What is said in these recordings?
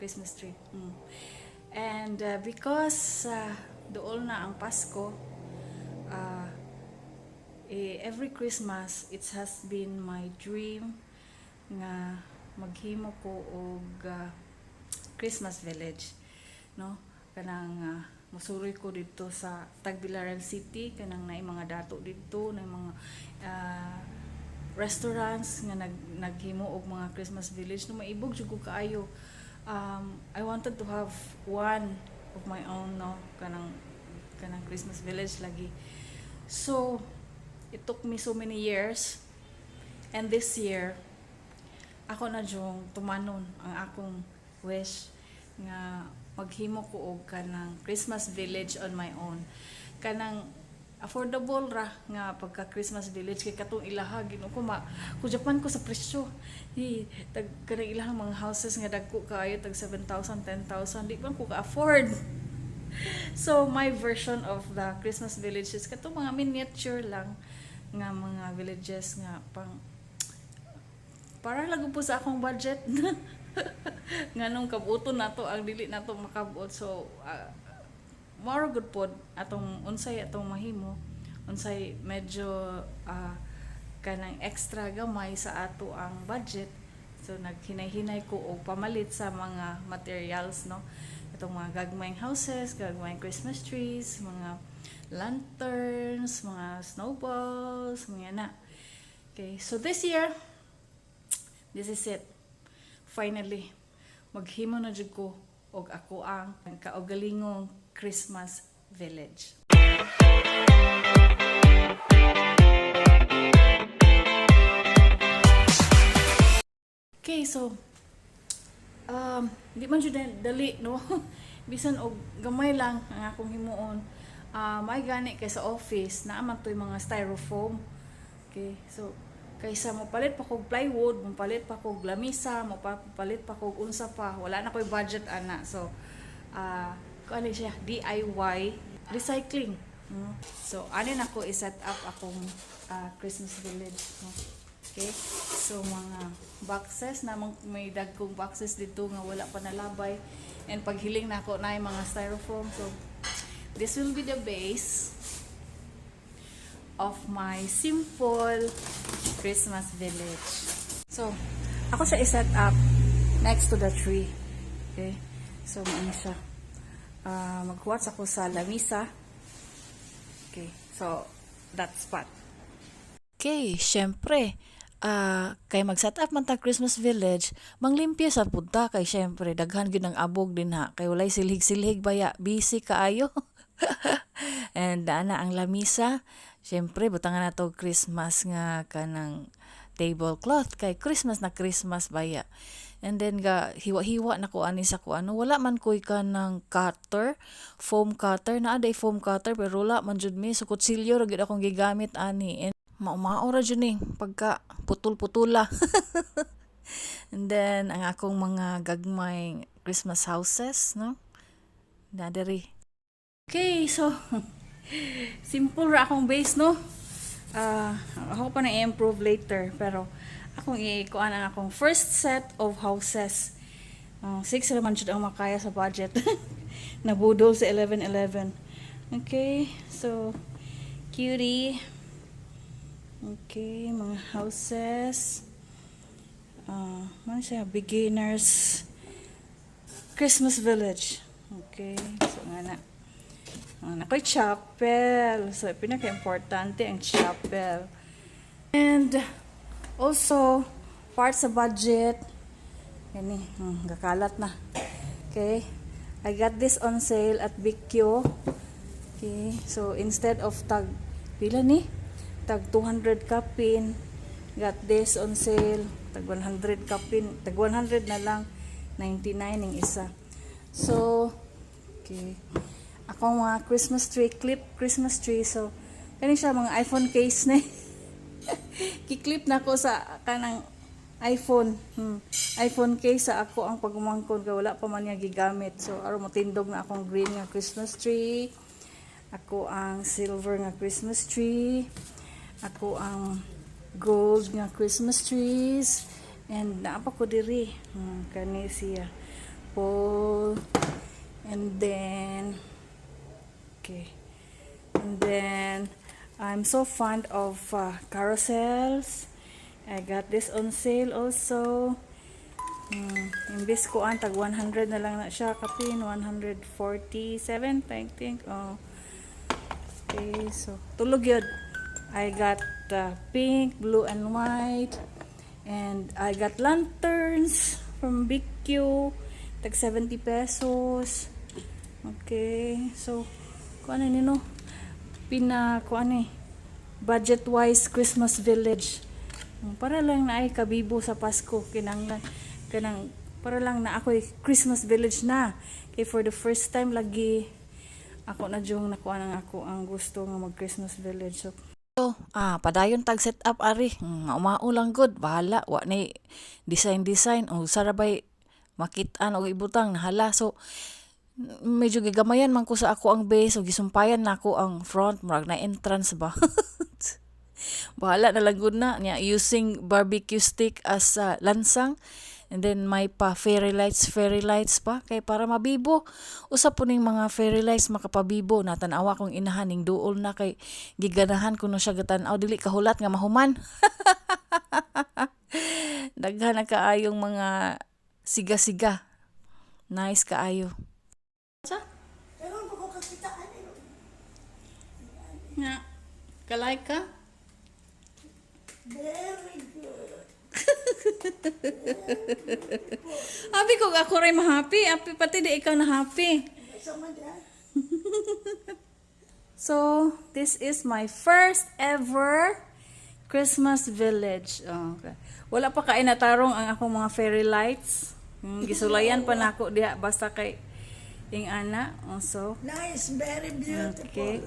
Christmas tree. And because duol na ang Pasko, eh, every Christmas it has been my dream nga maghimo ko og Christmas village, no? Kanang musuroy ko didto sa Tagbilaran City, kanang naay mga dato didto, naay mga restaurants nga naghimo og mga Christmas village, no? Maibog jud ko kaayo. I wanted to have one of my own, no? Kanang Christmas village lagi. So it took me so many years and this year ako na jung tumanon ang akong wish nga maghimo ko og kanang Christmas village on my own, kanang affordable ra nga pagka Christmas village, kay katong ilaha, Ginoo ko, ma kudyapan ko sa presyo. Hi, tag kanang ilahang mga houses nga dagko kaayo, tag 7,000, 10,000, di man ko ka afford. So my version of the Christmas village is katong mga miniature lang nga mga villages nga pang para lang po sa akong budget, nganong kabuton nato ang dili nato makabot. So more good pod atong unsay atong mahimo, unsay medyo kanang extra gamay sa ato ang budget. So naghinay-hinay ko og pamalit sa mga materials, no? Itong mga gagmayng houses, gagmayng Christmas trees, mga lanterns, mga snowballs, mga na. Okay, so this year, this is it. Finally, maghimo na jud ko og ako ang kaugalingong Christmas village. Okay, so di man jud dali, no? Bisan og gamay lang ang akong himuon. May gani kay sa office naa man to'y mga styrofoam. Okay, so kaysa mopalit pa kog plywood, mopalit pa kog lamisa, mopalit pa kog unsa pa, wala na ko'y budget ana. So kuan siya, DIY recycling. So ani na ko i-set up akong Christmas village, no? Okay? So mga boxes na may dagkong boxes dito nga wala pa nalabay. And paghiling nako na yung mga styrofoam. So this will be the base of my simple Christmas village. So ako siya i-set up next to the tree. Okay? So maano siya. Maghuwat ako sa lamisa. Okay. So that spot. Okay, syempre, kay mag-set up man ta Christmas village, manglimpyo sa pud ta kay syempre daghan gyud ang abog dinha kay walay silhig-silhig baya, busy kaayo. And ana ang lamisa, syempre butangan nato Christmas nga kanang tablecloth kay Christmas na Christmas baya. And then ga hiwa-hiwa na ko ani sa ko ano, wala man koy kanang cutter, foam cutter, naa day foam cutter pero wala man jud mi, so kutsilyo ra gyud akong gigamit ani. And mao-mao ra jud ni pagka putol-putula. And then ang akong mga gagmay Christmas houses, no? Na diri. Okay, so simple ra akong base, no? Ako pa na i-improve later pero akong i-kuan ang akong first set of houses. 6 ra man jud ang makaya sa budget. Nabudol sa 11.11. Okay, so cutie. Okay, mga houses. Ano siya? Beginners Christmas village. Okay, so nga na. Nakoy chapel. So, pinaka-importante ang chapel. And also, part sa budget, gani, gakalat na. Okay. I got this on sale at BQ. Okay. So, instead of tag, pila ni? Tag 200 kapin. Got this on sale. Tag 100 kapin. Tag 100 na lang. 99 yung isa. So, okay. Akong mga Christmas tree, clip Christmas tree. So, kani siya mga iPhone case na. Ki-clip na ko sa kanang iPhone. iPhone case sa ako ang pagumangkon kay wala pa man niya gigamit. So, aron motindog na akong green nga Christmas tree. Ako ang silver nga Christmas tree. Ako ang gold nga Christmas trees. And naa pa ko diri. Kani siya. Purple. And then, okay. And then, I'm so fond of carousels. I got this on sale also. Imbis kuan tag 100 na lang na siya kapin 147, I think. Oh. Okay, so tulo gyud. I got pink, blue and white. And I got lanterns from Big Q. Tag 70 pesos. Okay, so kuan ni, no? Pina kuan eh. Budget wise Christmas village. Para lang na ay kabibo sa Pasko, kinanglan kanang para lang na ako'y Christmas village na. Kay for the first time lagi ako na jung nakuha ng ako ang gusto nga mag Christmas village. So, padayon tag set up ari. Maumao lang gud, bahala wa ni design design o sarabay makit-an og ibutang nahala. So medyo gigamayan man ko sa ako ang base, so gisumpayan na ako ang front, murag na entrance ba. Bahala na lang gud na niya, using barbecue stick as lansang, and then may pa fairy lights pa kay para mabibo. Usa po ning mga fairy lights makapabibo. Natanawa kong inahan ning duol na kay giganahan kuno siya gatan-aw, dili kahulat nga mahuman. Daghan na kaayong mga siga-siga, nice kaayo sa Ewan ko kung kakitaan eh. Nga kalay ka. Very good. Abi ko ako ray mahappy, api pati di ikaw na happy. Sa man diyan. So, this is my first ever Christmas village. Oh, okay. Wala pa kay natarong ang akong mga fairy lights. Gisulayan pa nako diha basta kay ing ana. Also, Nice, very beautiful. Okay.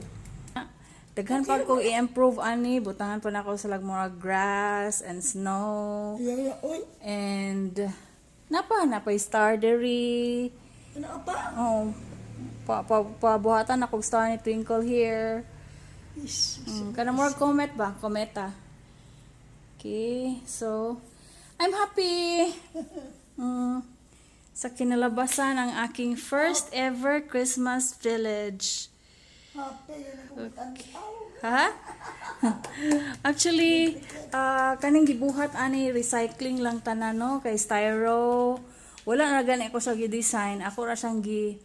Daghan pa ko i-improve ani, butangan pa nako sa lag mga grass and snow. Yeah. Uy, And napa star diri. Ano pa? Oh, pa, pa, pabuhatan ako star ni Twinkle here. Is, Kana more comet ba? Kometa. Okay, so I'm happy. Sa kinalabasan ang aking first ever Christmas village. Happy yun ang okay. Ha? Actually, kaning gibuhat ani, recycling lang tanan, no, kay styro. Wala na gani ko sa gi-design. Ako ra siyang gi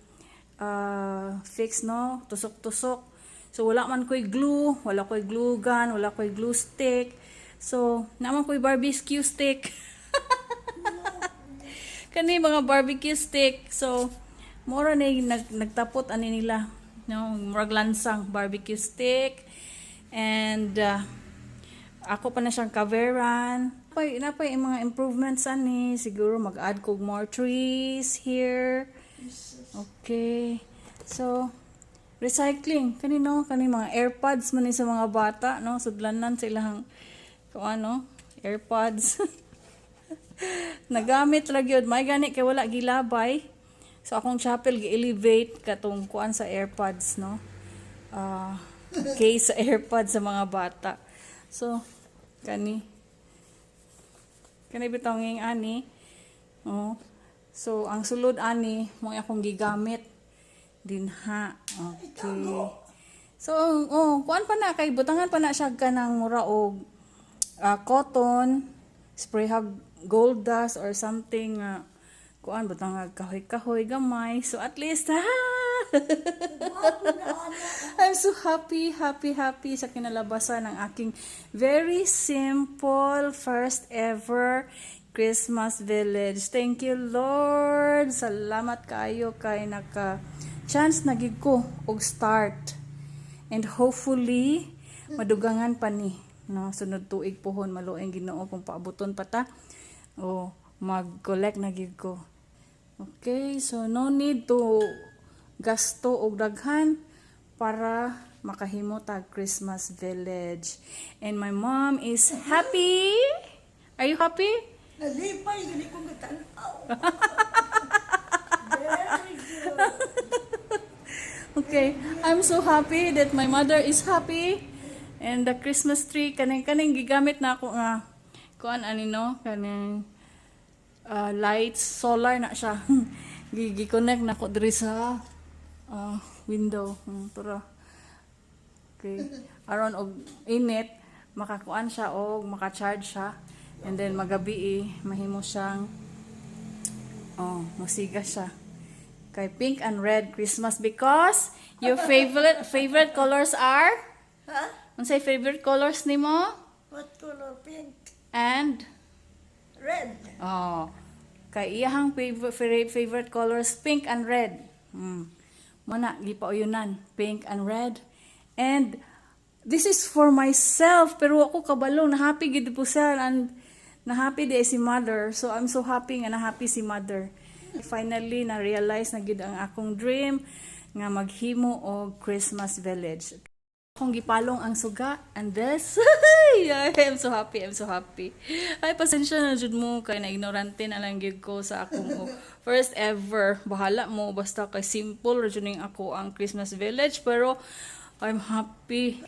fix, no, tusok-tusok. So wala man ko'y glue, wala ko'y glue gun, wala ko'y glue stick. So, naman ko'y barbecue stick. Kani mga barbecue stick. So, mora ni nagtapot ani nila. No, murag lansang barbecue stick. And ako pa na siyang coveran. Napay yung mga improvements ani. Siguro mag-add kog more trees here. Okay. So, recycling. Kanino? Kani mga AirPods man ni sa mga bata, no? Sudlanan sa ilang kung ano, AirPods. Nagamit ra gyud. May gani kay wala gilabay. So akong chapel gi-elevate katong kuan sa AirPods, no? Case sa AirPods sa mga bata. So kani kani bitong ng ani. Oh. So ang sulod ani mo akong gigamit dinha. Okay. So, oh, kuan pa na kay butangan pa na siya kanang mura og cotton, spray hag gold dust or something nga kuan, butang hag kahoy-kahoy gamay. So at least, ha. I'm so happy, happy, happy sa kinalabasan ng aking very simple first ever Christmas village. Thank you, Lord. Salamat kaayo kay naka chance na gid ko og start. And hopefully madugangan pa ni, no, sunod tuig pohon, maluoy Ginoo kung paabuton pa ta o mag-collect na gid ko. Okay, so no need to gasto og daghan para makahimo tag Christmas village. And my mom is happy. Are you happy? Nalipay, gani kong gatanaw. Very good. Okay, I'm so happy that my mother is happy. And the Christmas tree, kaning kaning gigamit na ako nga kuan ani, no, kaning lights, solar na siya. Gi-connect na ko diri sa window. Tura. Okay. Aron og init, makakuan siya og maka-charge siya. And then magabi eh, mahimo siyang, oh, musiga siya. Kay pink and red Christmas because your favorite favorite colors are? Ha? Unsay favorite colors nimo? What color? Pink. And Red. Oh, kay iyahang favorite colors pink and red. Mo na gipauyunan, pink and red. And this is for myself, pero ako kabalo na happy gid po siya and na happy di si mother. So I'm so happy nga na happy si mother. Finally na realize na gid ang akong dream nga maghimo og Christmas village. Akong gipalong ang suga and this, I am so happy, I'm so happy. Ay, pasensya na jud mo kay na ignorante na lang gyud ko sa akong first ever. Bahala mo, basta kay simple ra jud ning ako ang Christmas village, pero I'm happy.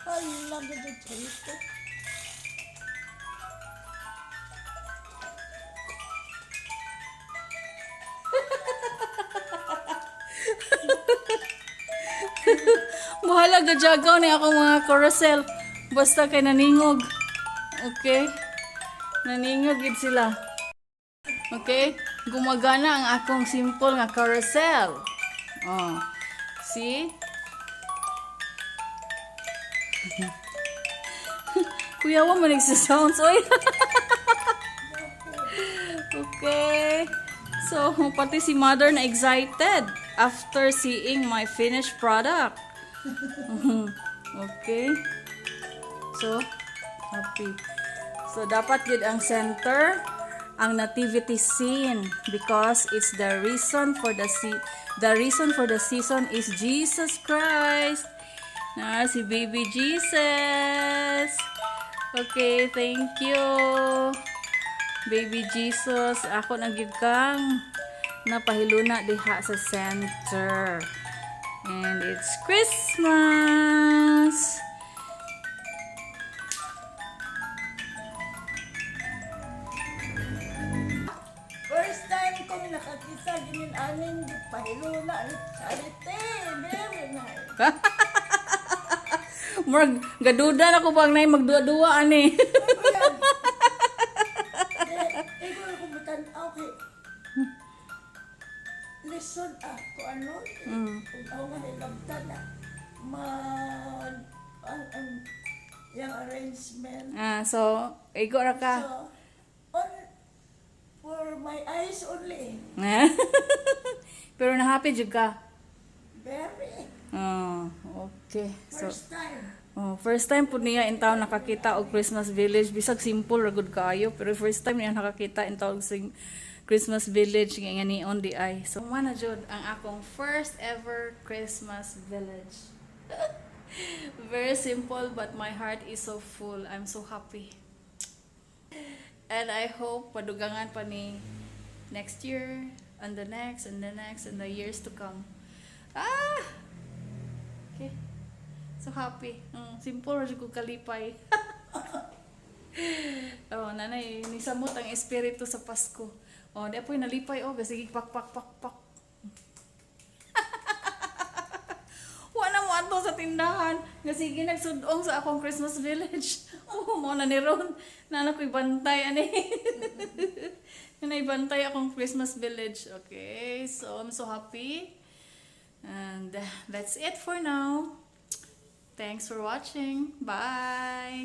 I love the taste. Bahala gajagaw ni ako mga carousel. Basta kay naningog. Okay? Naningog gid sila. Okay? Gumagana ang akong simple nga carousel. Oh. See? Kuya, wa man nagsa-sounds. Oy. Okay. So, pati si mother na excited after seeing my finished product. Okay. So, happy. So, dapat yun ang center, ang nativity scene, because it's the reason for the season is Jesus Christ. Na si baby Jesus. Okay, thank you. Baby Jesus, ako na gyud kang napahiluna diha sa center. And it's Christmas! First time kong nakakita, ginin aning pahiluna ni Charity. Very nice. Murag gaduda na ko bang nay magduwa-duwa ani. Eh, ikaw ako matanaw kay Listen ah, kung ano, kung ako nga hilabtan na, mag, ang, yung arrangement. Ah, so igo ra ka. So, on, for my eyes only, Pero na happy jud ka. Very, Oh, okay. So, first time. oh, first time pud niya in town nakakita og Christmas village. Bisag simple ra gud kaayo, pero first time niya nakakita in town og Christmas village nga nga on the eye. So, mao na jud ang akong first ever Christmas village. Very simple, but my heart is so full. I'm so happy. And I hope padugangan pa ni next year, and the next, and the next, and the years to come. Ah! Okay. So happy. Simple ra jud ko kalipay. Oh, nanay, nisamot ang espiritu sa Pasko. Oh, di apoy nalipay, oh, sige pak pak pak pak. Wa na mo ato sa tindahan. Nga sige nagsudong sa akong Christmas village. Oh, mo na ni ron. Nana ko'y bantay ani. Nanay bantay akong Christmas village. Okay, so I'm so happy. And that's it for now. Thanks for watching. Bye.